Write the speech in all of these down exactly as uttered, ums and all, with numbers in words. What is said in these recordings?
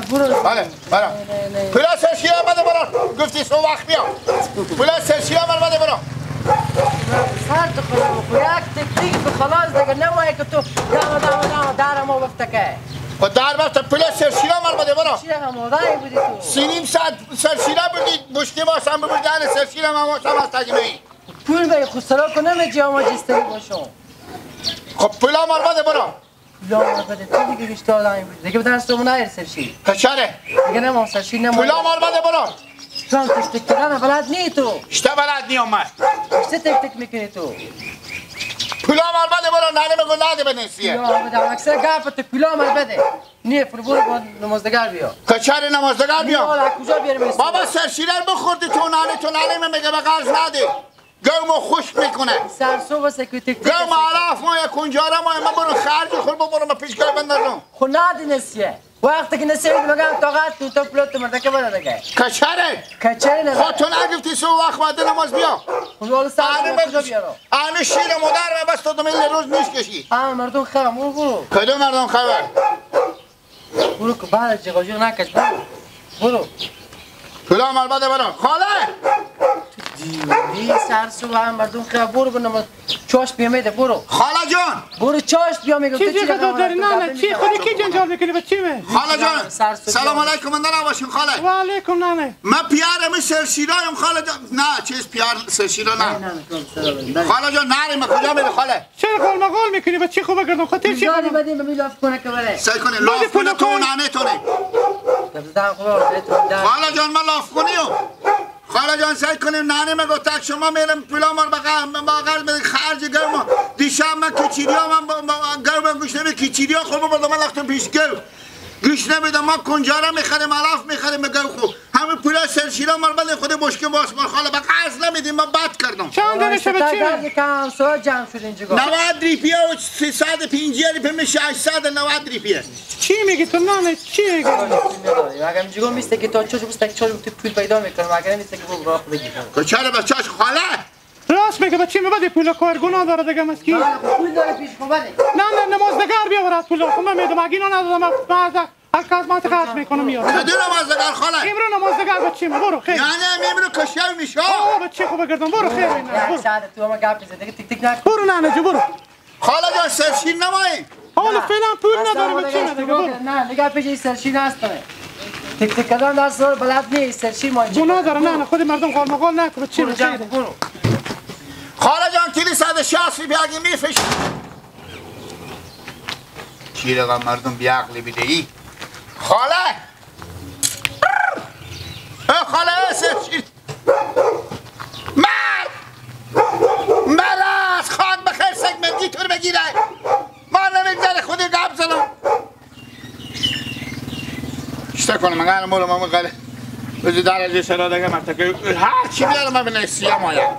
برو. بله، برو. نه، نه، نه. پولا سرشیرا بده برو. گفتی سو وقت بیا. پولا سرشیرا مر بده برو. سر تو خدا بخو. یک تک تک به خلاص دیگه نمایه که تو دم، دم، دم، در ما وقت که. و در وقت پولا سرشیرا مر بده برو. چی هم آدمی بودی تو؟ سی نیم ساعت سرشیرا بردی، بشکه ما سم ببردن سرشیرا ما سم از تگی نهی. پول به خود سرا کنم جی آما جستری باشم. خب پولا مر بده برو. پولا مر بده، تو دیگه گشت آدمی بودی. دیگه به درس تو نهیر سرشیر. کچره. دیگه نمام سرشیر نمام. پولا مر بده برو. تو هم تک تک کردن بلد نی تو. اشته بلد نی آمد. اشته تک تک می‌کنی تو. پولا مر بده برو، ننه مگو نده به نسیه. پولا مر بده، اکثر گپ تو پولا مر بده. نیه، پول برو با نمازدگار بیا. کچره نمازدگار بیا. حالا کجا بیارم اسم؟ بابا سرشیرن بخوردی تو ننه، تو ننه من میگه به قرض نده. گوم خشک می‌کنه. سرسو بسه که تک تک گوم سه. آلاف ما یک کنجاره ما، ما برو خرج خور ببرم پیش گوی بندازم. خو ندی نسیه. وقتی که نسیه می‌دی مگم طاقت تو، تو پلوت تو مرده که بده دیگه. کچره. کچره نه. خو تو نگفتی سو وقت وعده نماز بیا. خو حالا سر آنی کجا بس-، بیارم؟ آنی شیر مادر و بس تو دمیل روز نیش کشی. ها، مردم خبر، برو، برو. کدوم مردم خبر؟ برو که بعد جیغاجیغ نکش، برو. برو. کدام البته برو. خاله! دیوونی سر صبح هم مردم خیلی برو بنام چاش بیامه ده، برو. خاله جان! برو چاش بیا می‌گم. چی تو چی جیغ خبر داری؟ نه، نه، چی خودی کی جنجال می‌کنی؟ به چی می؟ خاله جان! سر صبح سلام علیکم، من نباشین خاله. و علیکم، نه، نه. من پیار همین سرشیرایم خاله جان. نه، چیز پیار سرشیرا نه. نه، نه، نه، سلام علیکم. خاله جان، نریم، کجا می‌ری خاله؟ چرا قول مقول می‌کنی؟ به چی خوبه گردم؟ خود تیر چی یاری کنم؟ بدیم به میلاف کنه که بره. سعی کنیم لاف کنه تو ننه تونه. خاله جان، من لاف کنیم. خاله جان، سعی کنیم. ننه مگو تک شما میرم پولا مار بقا، بقا خرج گرم. دیشب من کیچیریا من با، با، گرم گوش نمی کیچیریا خوب بردم. من رفتم پیش گرم. گوش نمی‌ده، ما کنجاره می‌خریم، علف می‌خریم، می‌گم خو همین پولا سرشیرا مار بده خود بشکه باش مار خاله، به قرض نمی‌دیم، ما بد کردم. چند دانه شده چی؟ درد کم سو جمع شد اینجا. نود روپیه و سیصد و پنجاه روپیه می‌شه هشتصد و نود روپیه. چی می‌گی تو؟ نه، نه، چی می‌گی؟ اگه اینجا میسته که تا چه بسته که چه تو پول پیدا می‌کنم، اگه نیسته که برو راه بگیر. که چرا بچه‌ش خاله؟ راست میگه، بچه من بده پول کار گناه داره دیگه مسکین. نه، خب پول داره پیش خب بده. نه، نه، نمازدگار بیا برات پول. خب من می‌دم، اگه اینا ندادم، من، من از هر کس ما قطع می‌کنم میارم. کدوم نمازدگار خاله؟ امرو نمازدگار بچه من، برو خیر. یعنی امرو کشای می‌شه؟ آه، بچه خوب گردم، برو خیر، نه، برو. ساعت تو هم گپ می‌زنی، دیگه تیک تیک نکن. برو نه، نه جو، برو. خاله جان، سرشیر نمایی. حالا نه. فعلاً پول نداریم، چی نداریم؟ برو. نه، نگاه پیش این سرشیر هست. تک تک کردن در سر بلد نیست، سرشیر ما اینجا. گناه داره، نه، نه، خود مردم قال مقال نکن، چی برو جان، می‌شه؟ برو. خاله جان، کیلی صد و شصت روپیه اگه می‌فش. کی رقم مردم بی عقلی بیده ای؟ خاله! اه، خاله، سرشیر. مرد! مرد! خاک بخیر، سگ مندی تور بگیره. ما نمی‌گذره خودی گپ زنم. اشته کنم، من گرم بولم، من گره. بزی درجه سرا دگه مرتکه. هر چی بیارم، من به نسیه مایم.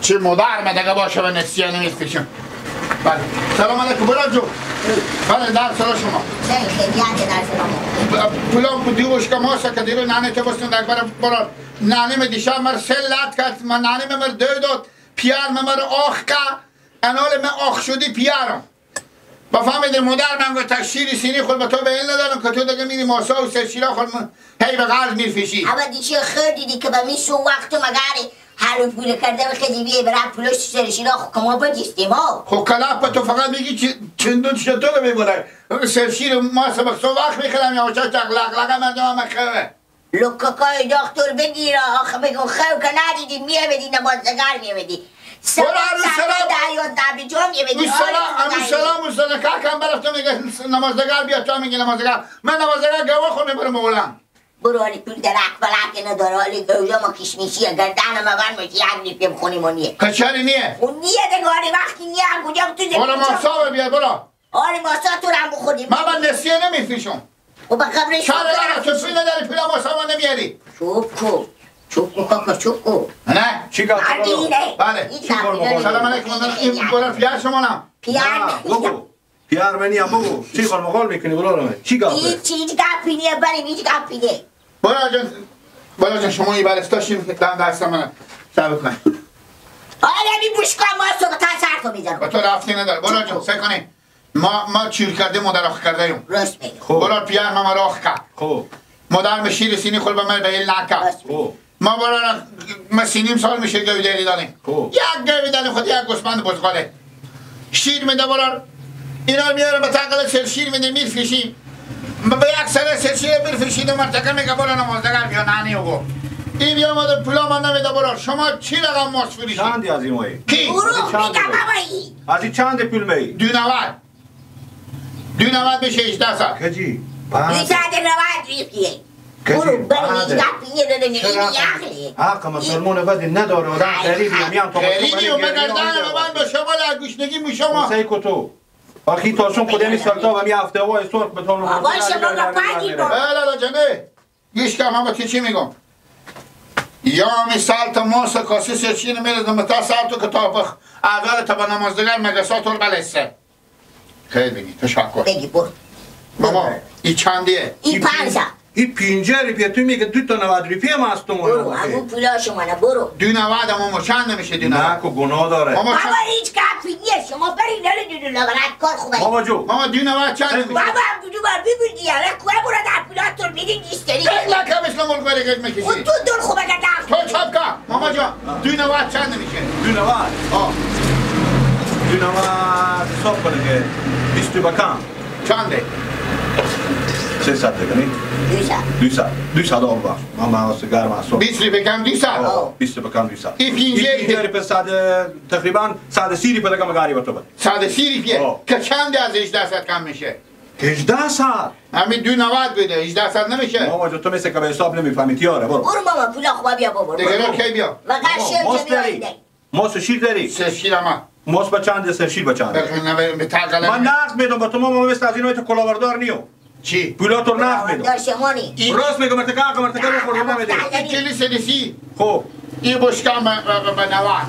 چه مادر مدگه باشه و نسیه نمی‌فشم. بله. سلام علیکم، برار جو. بله، در سلام شما. خیلی خیلی، یاد در سلام. پ-، پلان کو دیوش که ماسه که دیرو ننه تو بستن در بر-، برار. ننه می دیشب مر سه لات کرد، من ننه می مر دو داد، پیار می مر آخ که، انال می آخ شدی پیارم. بفهمیدی مادر من گفت تک شیری سینی خود به تو به این ندارم که تو دیگه میری ماسا و سرشیرا خود من هی به قرض می‌فشی. اما دیشی خیر دیدی که به می سو وقت مگری هر پول کرده به خیلی بیه برای پولش سرشیرا خود که ما بجستیم ها. خب کلاپ تو فقط میگی چی-، چندون چطور می‌بره؟ سرشیر ما سبق سو وقت می‌خرم یا چه چقلق لقه مردم هم خیره. لککای دکتر بگیره، آخه بگو خو که ندیدی، می‌آمدی نمازدگار می‌آمدی. برو، سبا رو سبا سلام. ده یا ده به جا می‌آمدی. او سلام، آلی او خدایی. سلام، او سلام، کاکم برفت میگه نمازدگار بیا، تو میگی نمازدگار. من نمازدگار گوا خو می‌برم اولا. برو، آلی پول درک بلک نداره، آلی گویا ما کشمشی گردن ما بر می‌شی، یک نیپیم خونی مونیه. کچری نیه. خونیه دیگه، آلی وقتی نیه، کجا تو زمین برو، ما چاپ صاحب بیا، برو. آره، ما ساعت تو رو هم بخوریم. من، من نسیه نمی‌فروشم. خب، به قبرش شهر داره، تو پول نداری، پول ما سامان نمیاری. چوب کو. چوب کو، کاکا، چوب کو. نه؟ چی کار؟ مردی نه. بله. این چی کار کافی می‌کنی؟ نداره. سلام علیکم، من این این گل پیار شما نه؟ پیار نه، نه. بگو. پیار منی هم بگو. چی کار مقال می‌کنی، برو رو؟ چی کار این کنی؟ چیز گپی نیه، بریم، هیچ گپی نیه. برو جان. برار جان، شما ای برستا شیم دم دست من. صبر کن. آره، می بوشکا ما صبح تا سر تو می‌ذارم. به تو رفتی نداره. برار جان، سه کنی. ما، ما چیر کرده مادر آخ کرده ایم. راست می‌گی. خب. برار پیار ما، ما را آخ کرد. خب. مادر می شیر سینی خود به من به ایل نکرد. راست می‌گی. خب. ما برار، ما سینیم سال می‌شه گوی دری دانیم. خب. یک گوی دانیم خود یک گوسپند بزغاله. شیر می‌ده برار. اینا میاره به تقل سر شیر می‌ده می‌فروشیم. ب-، به یک سر سر شیر می‌فروشیم، دو مرتکه میگه برو نمازدگر بیا نانی و گو. این بیا ما ده پولا ما نمی‌ده برار. شما چی رقم ماست فروشی؟ چندی از این مایی؟ کی؟ برو، چند می‌گم بایی؟ بابایی. از این چند پول می؟ دو نود. دو نود می‌شه هجده صد. کجی؟ بعد. دو صد و نود ریفیه. کجی؟ برو، برو، بعد. هجده پیه داده، چرا؟ نمی‌دی عقلی. حق مسلمان بدی نداره، آدم غریبی، میان تو غریبی و مگردن به من به شما در گشنگی مو شما. حسین کتو. آخی تاسون خودمی سلطا و می هفته و سرخ بتون. بابا، شما با پنجی با. بله، بله، جنه. گوش کن، من به تو چی می‌گم. یا می سال تا ماس کاسی سرچین می‌رزم، تا سال تو کتاب بخ. اول تا به نمازدگار مگسا تور بلسه. خیر بگی، تشکر. بگی، برو. ماما، برو. ای چندیه؟ ای پنج. ای پنجاه روپیه، تو میگه دو تا نود روپیه ما از تو ماما برو، همون پولا شما نه، برو. دو نود ماما، چند می‌شه دو نود؟ نه، که گناه داره. ماما، چند؟ بابا، هیچ کافی نیه، شما برین داره دو دو نود، کار خوبه. ماما جو. ماما، دو نود چند می‌شه؟ بابا، دو بار ببین دیگه، الان کوه برو در پولاتون می‌دین دیستری. خیلی لکه مثل مرغ برگشت می‌کشی. او تو دل خوبه که دفت تو چاپ کن. ماما جان، دو نود چند می‌شه؟ دو نود؟ آه. دو نود حساب کنه که بیست و بکم. چنده؟ سه صد دیگه، نی؟ دو صد. دو صد. دو صد آب بخش. من، من واسه گرم اعصاب. بیست رو بکم دو صد؟ آه، بیست رو بکم دو صد. این پنجه این پنجه رو به صد، تقریباً صد و سی رو به دکم گاری به تو بده. صد و سی روپیه؟ آه. که چند از هجده صد کم می‌شه؟ هجده صد؟ همین دو نود بده، هجده صد نمی‌شه. ماما جو، تو مثل که به حساب نمی‌فهمی، تیاره، برو. برو ماما، پولا خوبا بیا بابا، دیگه برو. کی بیا؟ و قشه ماست داری؟ ماست و شیر داری؟ سرشیر هم. ماست به چنده، سرشیر به چنده؟ بخیر، نه، به، به تقلا من نقد می‌دم به تو ماما، مثل از اینایی تو کلاوردار نیو. چی؟ پولا تو نقد می‌دم. کلاوردار شمانی. راست می‌گم، مرتکه حق مرتکه رو خورده نمی‌ده. این کلی سه سی. خب. این بشکه به، به، به، به نود.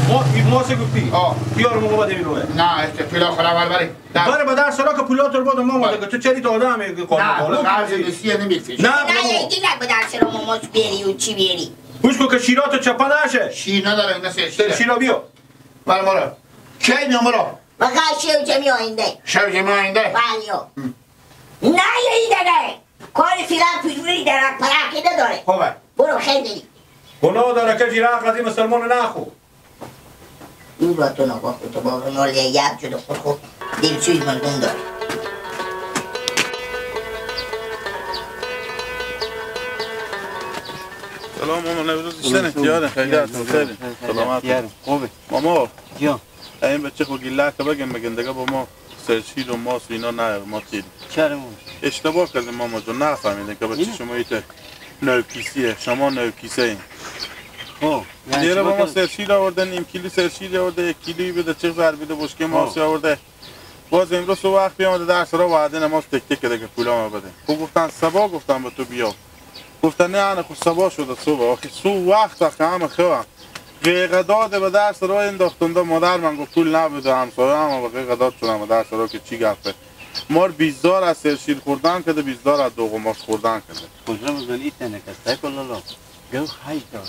ما، این ماست گفتی؟ آه. بیار ماما بده بیرون. نه، است پولا خورا بر بری. بره به در سرا که پولا تو رو بدم ماما، بله. دیگه تو چری تو آدمی که کار نه، بالا قرض می‌کنی. نسیه نمی‌فیش. نه، نه، بابا. یه گیلک به در سرا ماما بیاری و چی بیاری؟ گوش کن که شیراتو چپه نشه. شیر نداره، اینا سه شیر. سه شیرا بیا. بله، برو. کی میام برو؟ بقا شو جمعی آینده. شو جمعی آینده؟ بله، یا. هم. نه، یه ای دیگه. کار فیلان پیجوری درک پراکی نداره. خوبه. برو خیلی داری. گناه داره که جیرا قدیم مسلمان نخو. این با تو نگاه کن، تو با نال یک جلو خود خود دلسوز مردم داری. سلام ماما، نوروز ایشتن احتیارم، خیلی هستم، خیلی. سلامت. خوبه. ماما. جان. این بچه خو گیلک بگیم، بگیم دیگه با ما سرشیر و ماست و اینا نه، ما تیل. چرا ما؟ اشتباه کردیم ماما جان، نفهمیدیم که بچه اینه؟ شما ایت نو کیسیه، شما نو کیسه این. خب، یعنی دیره شما با ما که سرشیر آورده، نیم کیلو سرشیر آورده، یک کیلویی بده، چه زر بده، بشکه خب. ماسی آورده. باز امروز صبح وقت بیامده در سرا وعده نماز تک تک کده که پولا ما بده. خب گفتن سبا، گفتن به تو بیا. گفتن نه، انه خو سبا شده صبح. آخی صبح وقت وقت همه خواه. قیقه داده به در سرا انداختم ده. مادر من گفت پول نبوده، همسایه همه به قیقه داد شدن به در سرا که چی گپه. مار بیزدار از سرشیر خوردن کده، بیزدار از دوغ ماست خوردن کده. کجا بزن ای تنه کسته کلالا. گو خیلی داره.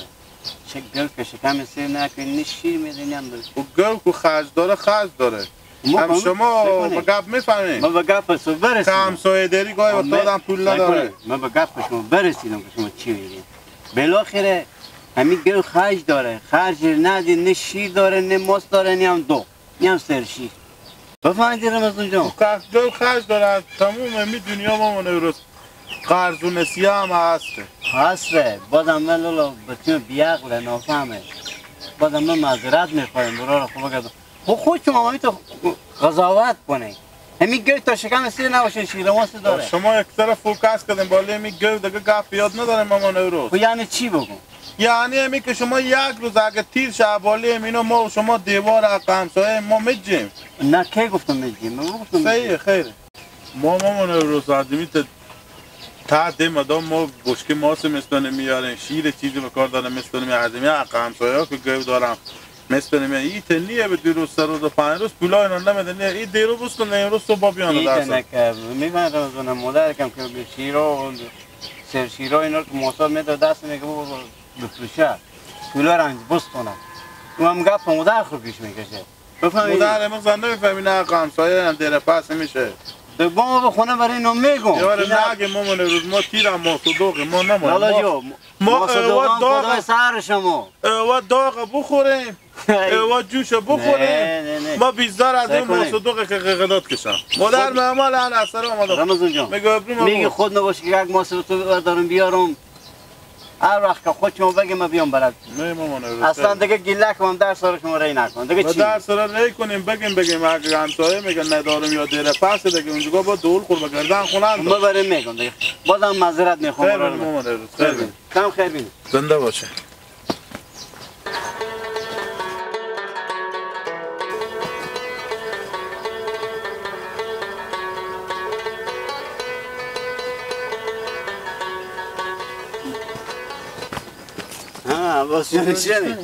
چه گل که شکم سیر نکنی، نه شیر می‌ده، نه هم بل. و گل که خرج داره، خرج داره. ما هم هم شما فکر کنیم. به گپ می‌فهمین؟ ما به گپ شما برسیم. که همسایه داری گاهی خب، وقتا آدم پول نداره. ما به گپ شما برسیدم که شما چی می‌گین. بالاخره همین گل خرج داره. خرج ندی، نه شیر داره، نه ماست داره، نه هم دو. این هم سرشیر. بفهمیدی رمضان جان؟ او قرض، گل خرج داره، از تمام می دنیا ما نوروز قرض و نسیه هم هسته. هسته. بازم من لالا بچه بیعقله، نافهمه. بازم من معذرت می‌خوایم، برار خب بگردم. خب خود شما همی تو قضاوت کنه. همی گل تا شکم سیر نباشه، شیر ماست داره. شما یک طرف فوکس کردین، بالی همی گل دیگه گپ یاد نداره ماما نوروز. خب یعنی چی بگم؟ یعنی همی که شما یک روز اگه تیر شه، بالی همینا ما و شما دیوار حق همسایه ما می‌جیم. نه، کی گفتم می‌جیم؟ من گفتم صحیحه، می‌جیم. خیره. ما، ما، ما نوروز آدمی ته، ته دیم آدم ما بشکه ماس مستونه میارن، شیر چیزی به کار دارن مستونه میارن، آدمی حق همسایه ها که گو دارن مستونه میارن. ای ته نیه به دو روز، سه روز و پنج روز پولا اینا نمیده، نیه. ای دیرو بستون، امروز صبح بیانه این درس. تنه که می‌فهمم رمضان مادر کم که به شیرا و سرشیرا اینا که ماسا می‌ده دست میگه بابا بفروشه، پولا رنج بست کنه. او هم گپ مادر خو پیش می‌کشه. بفهمیدی؟ مادر ما زن نمی‌فهمی، نه همسایه هم دیر پس می‌شه. ده با ما به خونه برای اینا می‌گم. یار اینا نگه مامان، روز ما تیر هم ماس و دوغ ما نمایم. لالا ما، جو، ما ماس و اه، دوغ هم داغ خدای سر شما. اه، و داغ بخوریم. اه، و جوش بخوریم. نه، نه، نه. ما بیزار از این ماس و دوغ که قیقدات کشم. مادر خود محمل هر اثر آمده. رمضان جان، میگه ابری ما میگه بود. خود نباشه که یک ماس رو تو بردارم بیارم. هر وقت که خود شما بگیم، ما بیام برات. نه، مامان، درسته. اصلاً دیگه گیلک هم در سر شما ری نکن. دیگه ما چی؟ در سر ری کنیم، بگیم، بگیم، اگه همسایه میگن ندارم یا دیر پس دیگه، اونجا با دول خور به گردن خونن. ما بریم میگم دیگه. بازم معذرت می‌خوام. خیر برای ببین، من. مامان، درست. خیر خیر ببین. ببین. کم خیر ببین. زنده باشه. ها، باز جان، چیه؟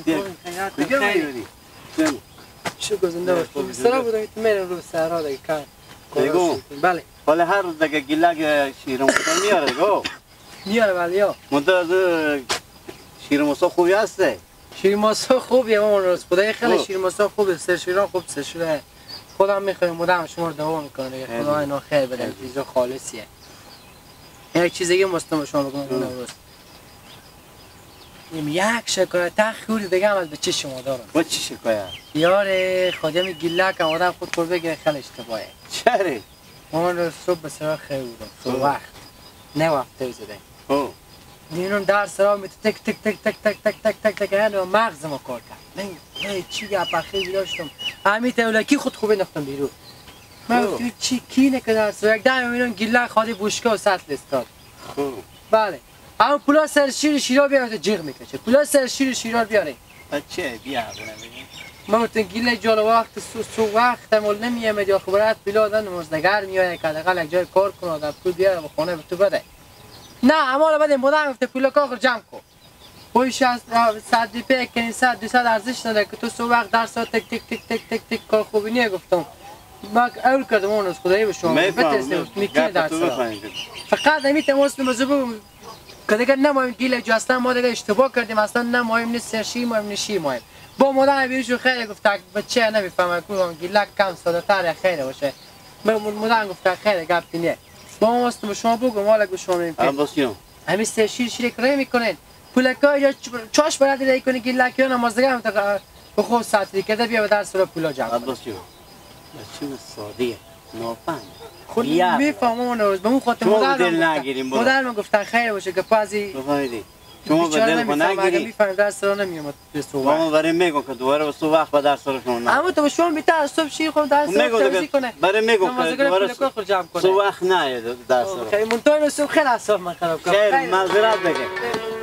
خیرات، کجا خیر. می‌ری؟ جان. شکر زنده باشی. خوب، سلام زنده. بودم، تو می‌رم رو صحرا دیگه کار. بگو. بله. حالا هر روز دیگه گیلک شیر و موسا میاره، گو. میاره، بله، یا. منتها از شیر و موسا خوبی هسته. شیر و موسا خوبیه، مامان راست. خدای خیلی خب. شیر و موسا خوبه، سرشیران خوب سرشیره. خودم می‌خوام، مدام شما رو دعا می‌کنم دیگه. خیلی. خدا اینا خیر بده، خیلی. چیز خالصیه. یک چیز دیگه مستم شما بگم، خب. مامان راست. این یک شکایت خوری دیگه هم از بچه شما دارم. با چی شکایت؟ یار خودم گیلک هم آدم خود پر بگه خیلی اشتباهه. چره؟ مامان رو صبح به سرا خیلی بودم. صبح خب. وقت. نه وقت زده. خب. دینم در سرا می تک تک تک تک تک تک تک تک، یعنی مغز ما کار کرد. نه، نه، چی گپ اخی داشتم. امی تولکی خود خوبه نختم بیرون. من خب. گفتم، چی کینه که در سرا؟ یک دم اینم گیلک خالی بوشکه و سطل استاد. خب. بله. اما پولا سر شیر شیرا بیاره، جیغ می‌کشه. پولا سر شیر شیرا بیاره. بچه، بیا، بنه بگیم. من گفتم، گیلک جان وقت سو، سو وقت مول نمی‌آمد، یا خبرت پولا آدم نمازدگر می‌آید که حداقل یک جای کار کنه، آدم پول بیاره و خانه به تو بده. نه، اما حالا بده، مدام گفته، پولا کاخر جمع کن. پویش از، اه، صد روپیه کنی، صد، دوصد ارزش نداره که تو سو وقت در ساعت تک تک تک تک تک کار خوبی نیه، گفتم. من اول کردم اون روز خدایی به شما می‌فهمم، بترسه، نه، می‌کنه گپ در تو ساعت. بفهمم. فقط نمی‌تونم اصلاً موضوع که دیگه نمایم گیلک جو، اصلاً ما دیگه اشتباه کردیم، اصلاً نمایم، نه سرشی مایم، نه شی مایم. با مادر بیرون شو خیلی گفت، بچه نمی‌فهمه، گفتم گیلک کم ساده تر خیلی باشه. م-، م-، مادر گفت خیلی گپ نیه. با ما است، شما بگو، ما لگو شما می‌کنیم. هم باز کیام؟ همین سرشیر شیره که ری می‌کنین. پولکای یا چ-، چاش برد ری کنی، گیلک یا نمازدگه هم تا به خود سطری کرده، بیا به در سر پولا جمع کن. عباس جون، بچه ساده‌یه، نافهمه. خود بیا. می‌فهمم اون روز، به اون خاطر شما مادر به دل من گفتن، نگیریم، برو. مادر من گفتن خیر باشه که پازی بفهمیدی. شما به بیچاره دل خود نمی‌فهمه، اگه نگیری. می‌فهمید در سر نمی‌آمد به صبح. ما برای میگم که دوباره به صبح وقت به در سر شما نرو. اما تو به شما می‌ترسه، صبح شیر خود در سر می‌گم ترزی دیگه، کنه. برای می‌گم که نمازگاه دوباره پول صبح، کار جمع کنه. صبح وقت نه در سر. خیلی منتهای صبح خیلی اعصاب من خراب کرد. خیر، خیلی معذرت دیگه.